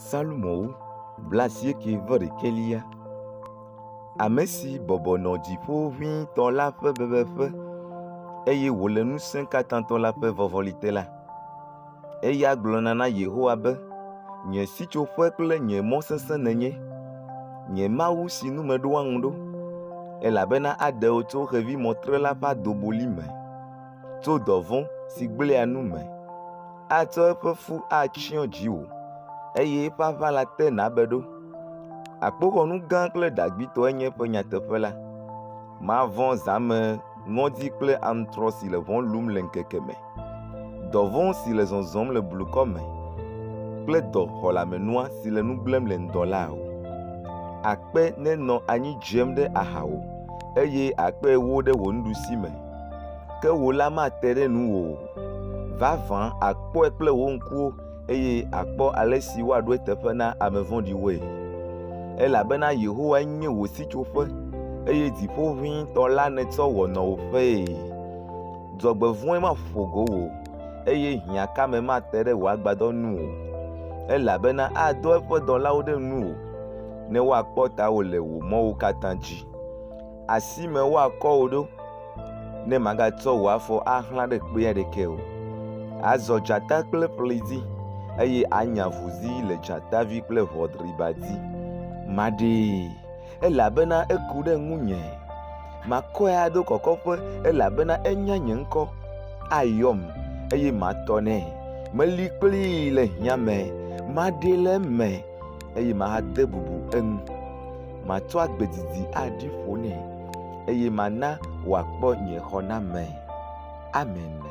Psalmowo 81. Ame si bɔbɔ nɔ Dziƒoʋĩtɔ la ƒe bebeƒe, eye wòle Ŋusẽkatãtɔ la ƒe vɔvɔli te la, eya gblɔna na Yehowa be, Nye sitsoƒe kple nye mɔ sesẽ nènye, nye Mawu si nu meɖoa ŋu ɖo, elabena aɖe wò tso xevimɔtrela ƒe adoboli me, tso dɔvɔ̃ si gblẽa nu me. Atsɔ eƒe fu atsyɔ dziwò, eye eƒe aʋala te nàbe ɖo. Akpoxɔnu gã kple ɖagbitɔe nye eƒe nyateƒe la. Mavɔ̃ zãme ŋɔdzi kple aŋutrɔ si le ʋɔ lum le ŋkeke me, dɔvɔ̃ si le zɔzɔm le blukɔ me kple dɔ xɔlamenua si le nu gblẽm le ŋdɔ la o. Akpe nenɔ anyi dzem ɖe axawò eye akpe ewo ɖe wò nuɖusi me. Ke wò la mate ɖe nuwò o. Vavã àkpɔe kple wò ŋkuwo eye àkpɔ ale si woaɖo eteƒe na ame vɔ̃ɖiwoe. Elabena Yehowae nye wò sitsoƒe, eye Dziƒoʋĩtɔ la nètsɔ wɔ nɔwòƒee. Dzɔgbevɔ̃e maƒo go wò o, eye hiãkame mate ɖe wò agbadɔ nu o. Elabena adɔ eƒe dɔlawo ɖe nuwò, ne woakpɔ tawò le wò mɔwo katã dzi. Asi me woakɔ wò ɖo, ne màgatsɔ wò afɔ axlã ɖe kpea ɖeke o. Azɔ dzata kple ƒli dzi, eye anya vuzi le dzatavi kple ʋɔ driba dzi. Maɖee, elabena eku ɖe ŋunye. Makɔe aɖo kɔkɔƒe, elabena enya nye ŋkɔ. Ayɔm, eye matɔ nɛ. Meli kplii le hiã me. Maɖee le eme, eye mahade bubu eŋu. Matsɔ agbe didi aɖi ƒo nɛ, eye mana wòakpɔ nye xɔname. Amen.